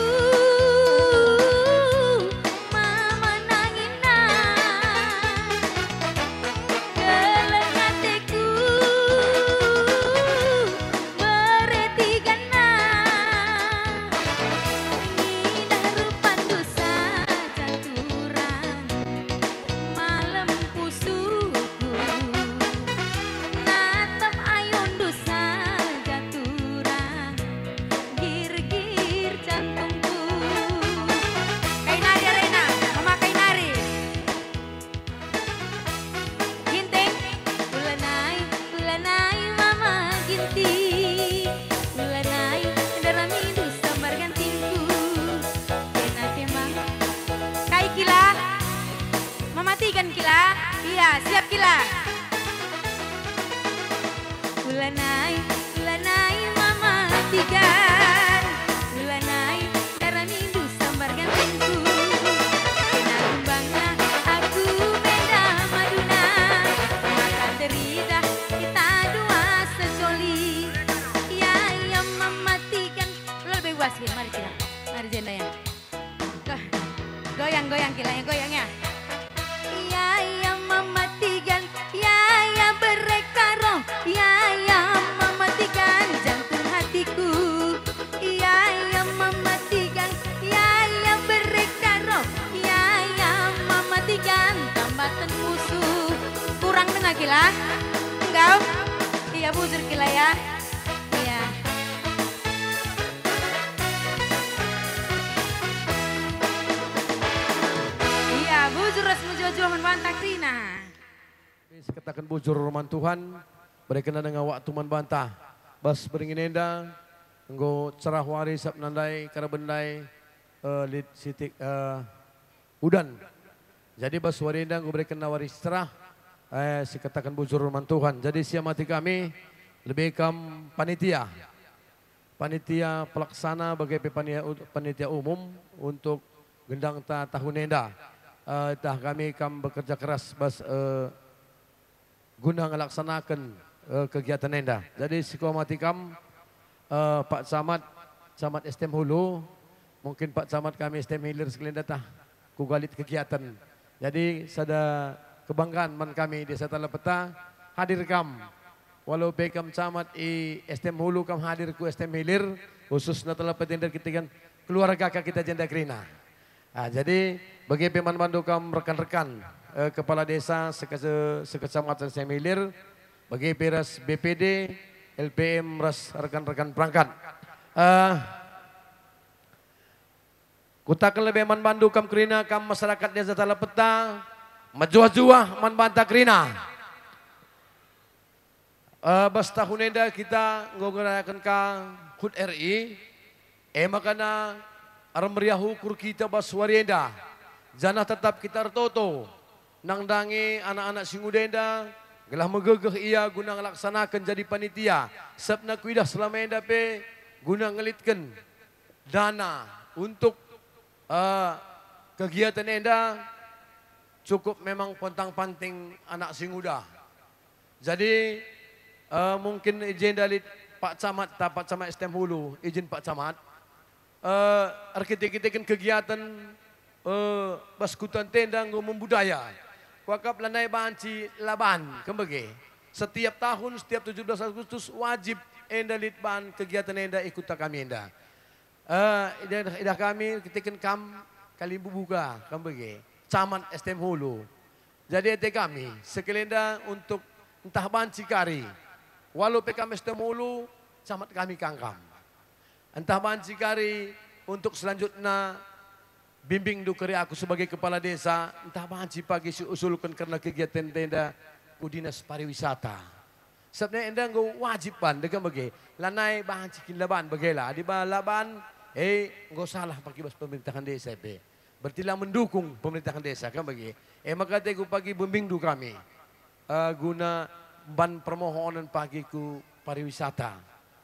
mama nangina, keleng ateku bere Tigan na, ngidah rupandu saja turang. Malem pusuhku, natap ayondu saja turang, girgir jantungku. Kai nari arena, mama kai nari. Ginting, ulanai, ulanai mama Ginting, ulanai daramindu sambar gantingku. Kena kembang, kai kila? Mama Tigan kila? Iya, siap kila. Ulanai, ulanai mama Tigan. Ulanai daramindu sambar gantingku. Kena kumbangna aku menda maduna. Maka teridah kita dua sejoli. Ya, ya mama Tigan. Lol be was, mari kita. Mari jenda ya. Go-, goyang, goyang, kila ya, goyang ya. Ya, ya, mama Tigan, ya, ya, bere karo, ya, ya, mama Tigan, jantung hatiku. Ya, ya, mama Tigan, ya, ya, bere karo, ya, ya, mama Tigan, tambaten musuh. Kurang denga kila? Enggau? Iya, bujur kila ya. Iya. Iya, bujur ras mejuah-juah man banta kerina. Sikataken bujur man Tuhan, berekenna denga waktu man banta. Bas beringin enda, enggo cerah wari sabap ndai, karaben ndai, eh, lit sitik, eh, udan. Jadi bas wari enda enggo berekenna wari si cerah, eh, sikataken bujur man Tuhan. Jadi siamati kami, lebe kam panitia. Panitia pelaksana bage pe pania-, panitia umum untuk gendangta tahun enda. Eh, tah kami kam bekerja keras bas, eh, guna ngelaksanaken, eh, kegiatan enda. Jadi, sikuamati kam, eh, Pak Camat, Camat S T M Hulu, mungkin Pak Camat kami S T M Hilir sekalian datah kuga lit kegiatan. Jadi, sada kebanggaan man kami Desa Talapeta, hadir kam. Walau pe kam camat i S T M Hulu, kam hadir ku S T M Hilir, khususna Talapeta enda kita kan keluarga ka kita jenda kerina. Ah, jadi, bage pe man bandu kam rekan-rekan, eh, kepala desa seke-, sekecamatan Semilir, bage pe ras B P D, L P M ras rekan-rekan perangkat. Eh, kutaken lebe man bandu kam kerina, kam masyarakat Desa Talapeta, mejuah-juah man banta kerina. Eh, bas tahun enda kita enggo ngerayaken ka HUT R I, e makana ermeriah ukur kita bas wari enda, janah tetap kita ertoto nandangi anak-anak si nguda enda, gelah megegeh ia guna ngelaksanaken jadi panitia, sabap kuidah selama enda pe guna ngelitken dana untuk, eh, kegiatan enda cukup memang pontang-panting anak si nguda. Jadi, eh, mungkin i jenda lit Pak Camat, ta Pak Camat S T M Hulu, izin Pak Camat. Eh, erkite-kiteken kegiatan, eh, bas kuta enda enggo membudaya. Kuakap lanai banci la ban, kembege. Setiap tahun, setiap tujuh belas Agustus wajib enda lit ban kegiatan enda i kuta kami enda. Eh, idah, idah kami, ketiken kam kalimbubu ka, kam bage. Camat S T M Hulu. Jadi ate kami, sekalenda untuk ntah banci kari. Walau pe kam S T M Hulu, camat kami kangkam. Ntah banci kari untuk selanjutna bimbingndu kari aku sebagai kepala desa, ntah banci pagi siusulken kerna kegiatan enda ku Dinas Pariwisata. Sabap enda enggo wajib ban, dage bage. Lanai banci kin la ban bagela. Adi ba la ban, eh, enggo salah pagi bas pemerintahan desa pe. Berarti la mendukung pemerintahan desa, kan bage. Eh, maka ateku pagi bimbingndu kami, eh, guna mban permohonen pagi ku pariwisata.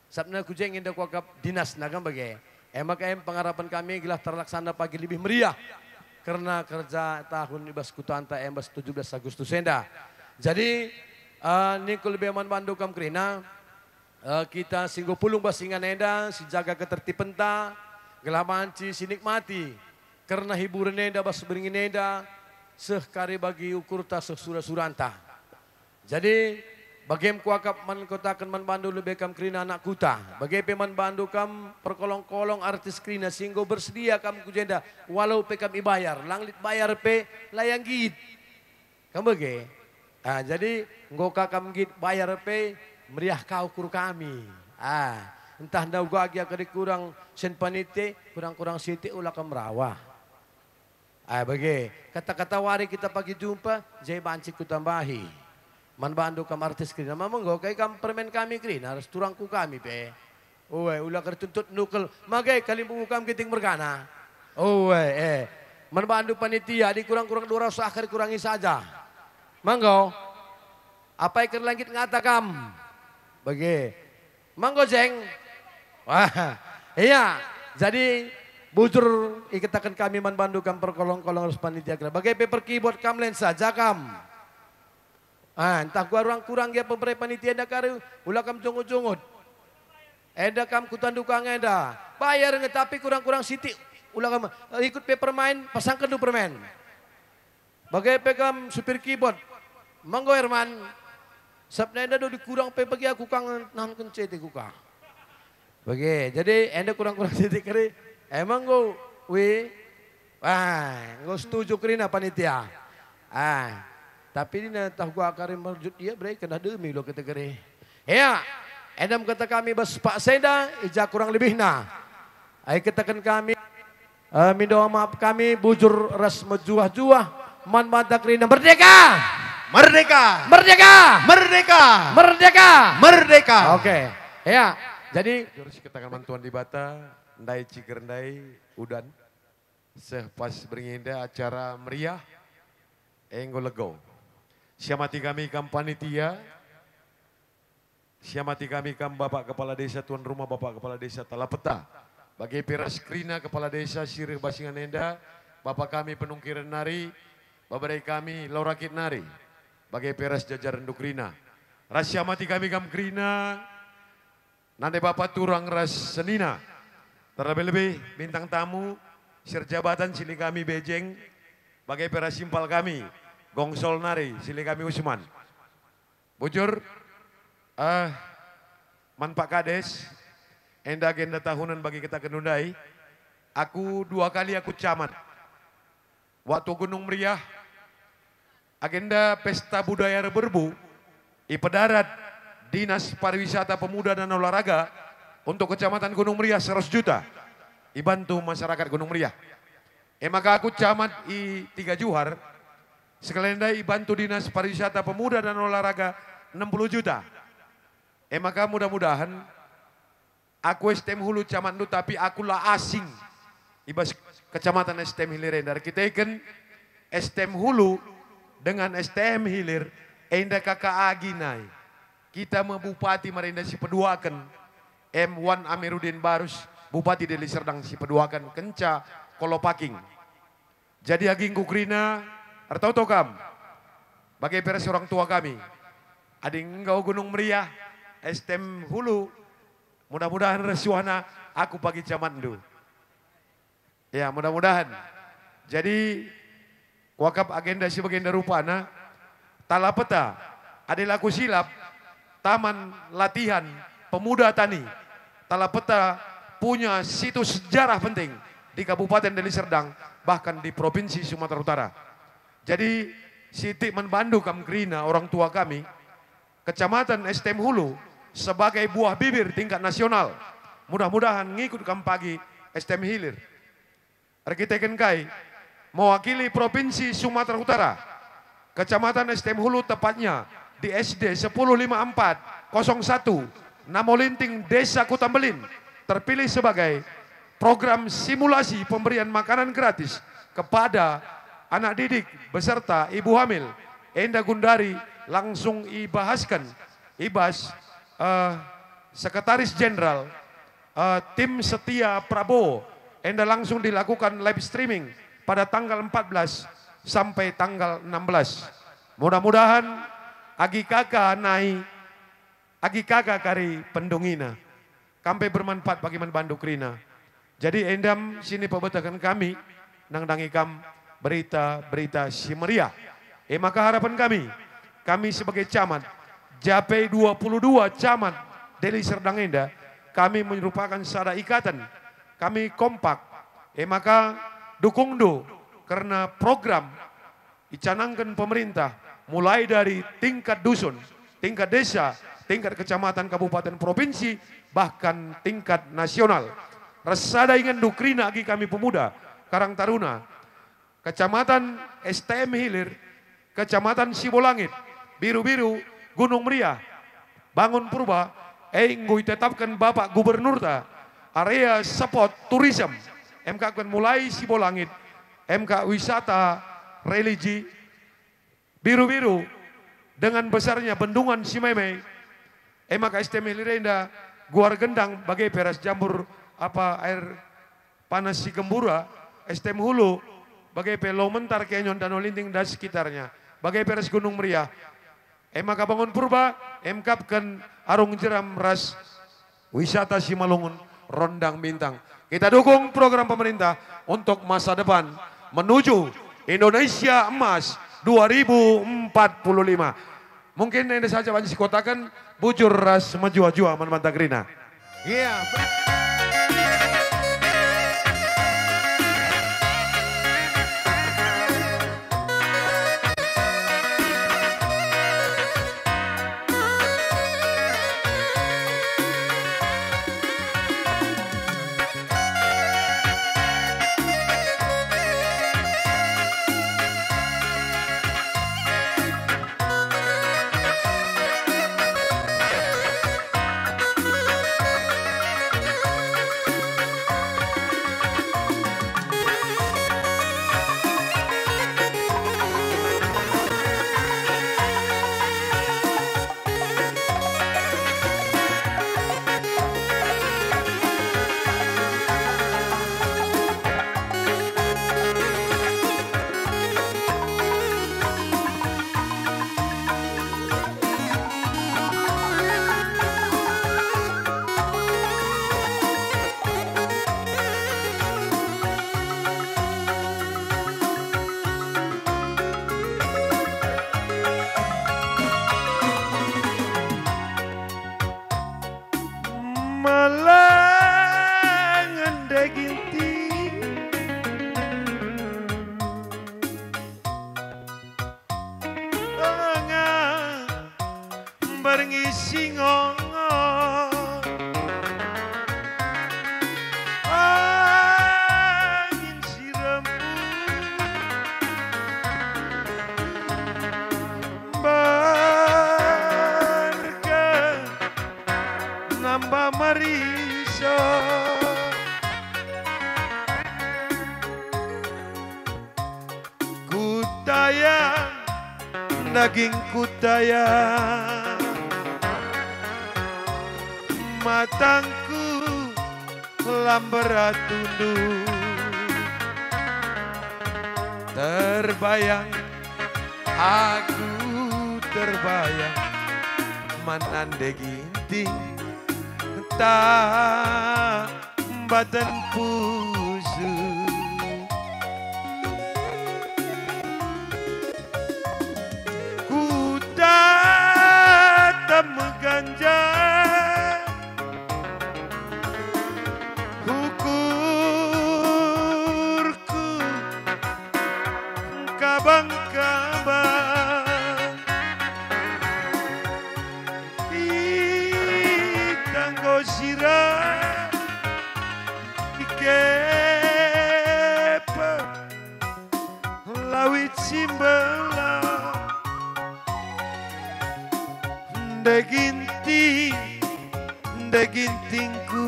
Sabap ku jeng enda kuakap dinasna, kan bage. Eh, maka em pengarapen kami gelah terlaksana pagi lebih meriah kerna kerja tahun i bas kutanta em bas tujuh belas Agustus enda. Jadi, eh, ningkul lebe man bandu kam kerina, eh, kita si enggo pulung bas ingan enda, si jaga ketertibenta, gelah banci si nikmati kerna hiburen enda bas beringin enda, seh kari bagi ukurta seh sura-suranta. Jadi, bagem kuakap man kataken man bandu lebe kam kerina anak kuta. Bage pe man bandu kam perkolong-kolong artis kerina si enggo bersedia kam ku jenda, walau pe kam ibayar, lang lit bayar pe la ia nggit. Kam bage? Ah, jadi enggo ka kam nggit bayar pe meriah ka ukur kami. Ah, ntah ndauh agi adi kurang sen panitia, kurang-kurang sitik ula kam rawah. Ai bage, kata-kata wari kita pagi jumpa, jai banci kutambahi. Man bandu kam artis kerina, ma enggo kai kam permen kami kerina, ras turangku kami pe. Ue, ula kari tuntut nukel, mage kalimbubu kam ginting mergana. Ue, eh. Man bandu panitia, adi kurang-kurang dua ratus ah kari kurangi saja. Ma enggo? Apai kin la nggit ngata kam? Bage. Ma enggo, Jeng? Wah, iya. Jadi, bujur ikataken kami man bandu kam perkolong-kolong ras panitia kira. Bage pe perkibot kam len saja kam. Ah, ntah kurang-kurang gia pemere panitia enda kari, ula kam jungut-jungut. Enda kam kutandu ka nge enda. Bayar nge tapi kurang-kurang sitik. Ula kam, eh, ikut pe permain, pasangkenndu permen. Bage pe kam supir kibot. Ma enggo, Herman? Sabap enda do dikurang pe bagi aku kang nahanken cete kuka. Bage, jadi enda kurang-kurang sitik kari. Emang enggo, wi? Wah, enggo setuju kerina panitia. Ah, tapi nina tah gua kari merjut ia bere kena demi lo kita kari. Ya, enda me kata kami bas pak senda, ija kurang lebihna. Ai kataken kami, eh, mindo maaf kami bujur ras mejuah-juah man banta kerina merdeka! Merdeka! Merdeka! Merdeka! Merdeka! Merdeka! Oke, ya. Jadi, jurus kataken man Tuhan Dibata, ndai ciger ndai udan. Seh pas berngi enda acara meriah, enggo lego. Siamati kami kam panitia, siamati kami kam Bapak Kepala Desa, Tuan Rumah Bapak Kepala Desa Talapeta. Bage pe ras kerina Kepala Desa si reh bas ingan enda, Bapak kami penungkiren nari, babere kami Laurakit nari. Bage pe ras jajarenndu kerina. Ras siamati kami kam kerina, nande bapa turang ras senina, terlebih-lebih bintang tamu si erjabatan si lit kami Bejeng, bage pe ras simpal kami, Gongsol nari si lit kami Usman. Bujur, eh, man Pak Kades, enda agenda tahunen bagi kita kendu ndai, aku dua kali aku camat. Waktu Gunung Meriah, agenda Pesta Budaya Reberbu ipedarat Dinas Pariwisata Pemuda dan Olahraga untuk Kecamatan Gunung Meriah seratus juta ibantu masyarakat Gunung Meriah. E maka aku camat i Tiga Juhar, sekalenda ibantu Dinas Pariwisata Pemuda dan Olahraga enam puluh juta. E maka mudah-mudahan aku S T M Hulu camatndu, tapi aku la asing i bas Kecamatan S T M Hilir enda. Erkiteken S T M Hulu dengan S T M Hilir enda kaka agi nai. Kita me bupati mari enda sipeduaken, M Wan Amiruddin Barus, Bupati Deli Serdang sipeduaken kenca Kolo Paking. Jadi agingku kerina, ertoto kam. Bage pe ras orang tua kami. Adi enggo Gunung Meriah, S T M Hulu, mudah-mudahan ras suahna aku pagi camatndu. Ya, mudah-mudahan. Jadi, kuakap agenda si bagenda rupana, Talapeta, adi la kusilap, Taman Latihan Pemuda Tani, Talapeta, punya situs sejarah penting di Kabupaten Deli Serdang, bahkan di Provinsi Sumatera Utara. Jadi, sitik man bandu kam kerina orang tua kami, Kecamatan S T M Hulu sebagai buah bibir tingkat nasional. Mudah-mudahan ngikut kam pagi S T M Hilir. Erkiteken kai? Mewakili Provinsi Sumatera Utara, Kecamatan S T M Hulu, tepatnya di S D sepuluh lima empat kosong satu, Namolinting, Desa Kutambelin, terpilih sebagai program simulasi pemberian makanan gratis kepada anak didik beserta ibu hamil. Enda gundari langsung ibahasken i bas, eh, Sekretaris Jenderal, eh, tim setia Prabowo, enda langsung dilakukan live streaming pada tanggal empat belas sampai tanggal enam belas. Mudah-mudahan agi kaka nai, agi kaka kari pendungina, kam pe bermanfaat bagi man bandu kerina. Jadi endam sini pebeteken kami nandangi kam berita-berita si meriah. E maka harapan kami, kami sebagai camat J P dua puluh dua camat Deli Serdang enda, kami merupakan sada ikatan. Kami kompak. E maka dukungndu kerna program icanangken pemerintah, mulai dari tingkat dusun, tingkat desa, tingkat kecamatan, kabupaten, provinsi, bahkan tingkat nasional. Ras sada ingenndu kerina agi kami pemuda, Karang Taruna, Kecamatan S T M Hilir, Kecamatan Sibolangit, Biru-biru, Gunung Meriah, Bangun Purba, e enggo itetapken Bapak Gubernurta area spot turism, emkap ken mulai Sibolangit, emkap wisata religi, Biru-biru dengan besarnya bendungan si meme, emkap S T M Hilir enda, Guar Gendang, bage pe ras jambur apa air panas si gembura, S T M Hulu, bage pe Lau Mentar, Kenyon, Danau Linting dan sekitarnya, bage pe ras Gunung Meriah. E maka Bangun Purba, emkap ken Arung Jeram ras wisata Simalungun, Rondang Bintang. Kita dukung program pemerintah untuk masa depan menuju Indonesia Emas dua ribu empat puluh lima. Mungkin enda saja banci sikutaken, bujur ras mejuah-juah man banta kerina. Iya. Malangen daging ti. Tengah berngi singongo. Angin si rembuk. Mbarga nambah marisa. Kutayang, daging kutayang, matangku lamber atundu. Terbayang, aku terbayang, man nande Ginting, tak mbaten pusuh. Kutatem ganja, bangkaba i tanggo sira i kepe lawit si mbelak. Nde Ginting, nde Gintingku,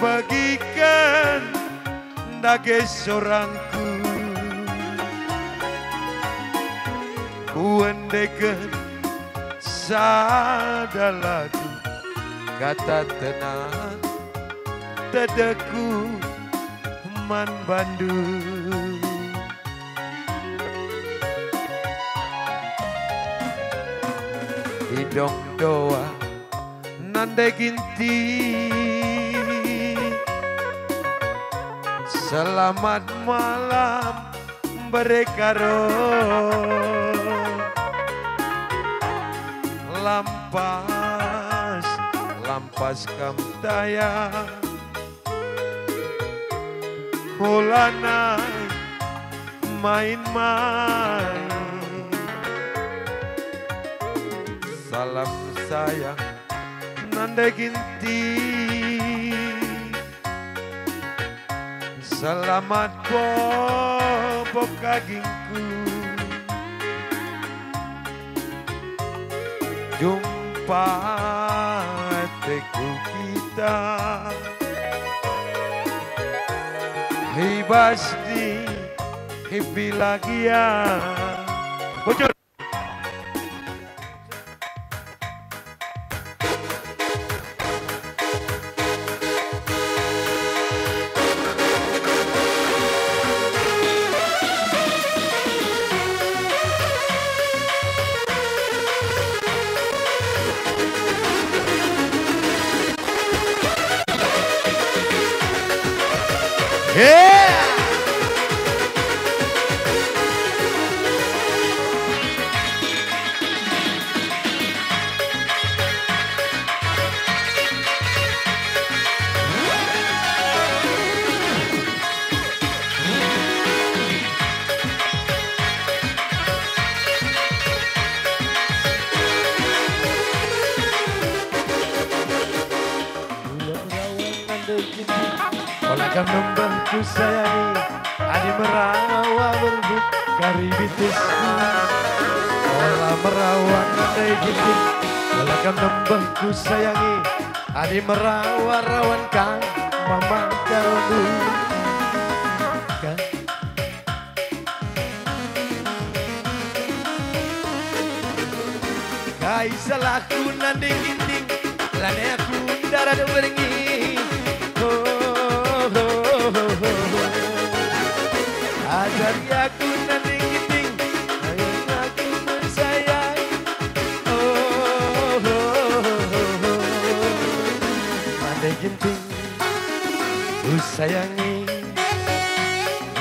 bagiken dage sorangku. Kuendeken sada lagu, kata tenang tedekku man bandu. Idong doa nande Ginting, selamat malam. Mbere karo lampas, lampas kam tayang, olanai main-main. Salam sayang nande Ginting. Selamat bobo kagingku. Jumpa teku kita i bas di, i Pilagia. Bujur. Yeah! Ola kam nembeh kusayangi, adi merawa berbut kari bitisku. Ola merawa nande Ginting, ola kam nembeh kusayangi, adi merawa rawan kam mama karondu. Ka- Kai salahku nande Ginting, lanai aku ndarat berngi. Oh, oh, oh, oh, oh. Ajari aku nande Ginting, ayo aku bersayang. Oh, oh, oh, oh, oh. Nande Ginting, kusayangi.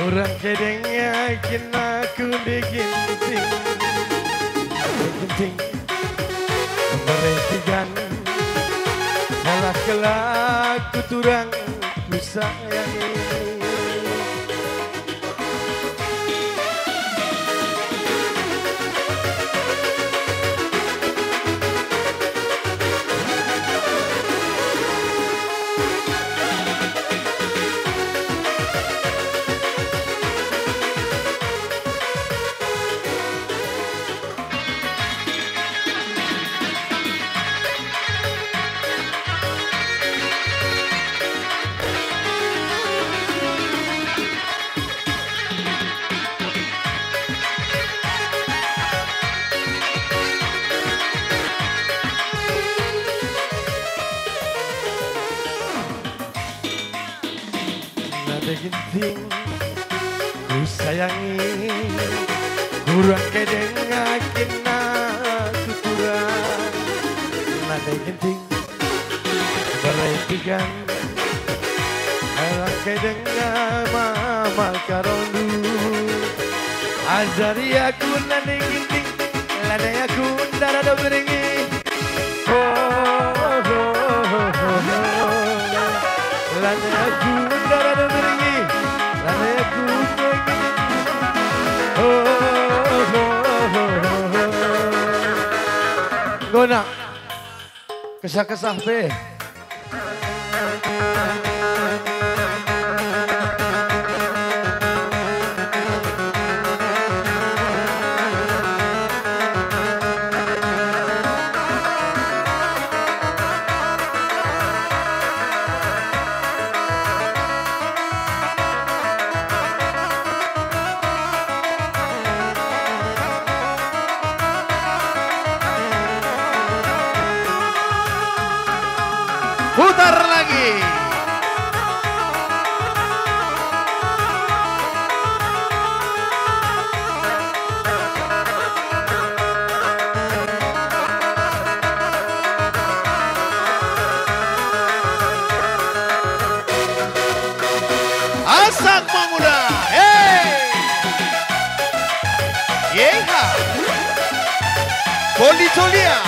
Urang kedeng yakin aku nande Ginting. Nande Ginting, berhentikan. Salah kelaku turang kusayangi. Nande Ginting, kusayangi, kurang kedeng yakin aku turang. Nande Ginting, berhentikan, kurang kedeng mama karondu. Ajari aku nande Ginting, lanai aku ndarat berngi. Oh, oh, oh, oh, oh. Lanai aku ndarat berngi, lanai Enggo nak. Kesah-kesah pe. Putar lagi. Asak Mangula, hei! Yeha! Poli Colia!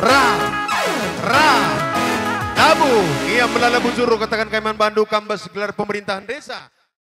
Ra, ra, tabu, ia melala bujur katakan kaiman bandu kambas gelar pemerintahan desa.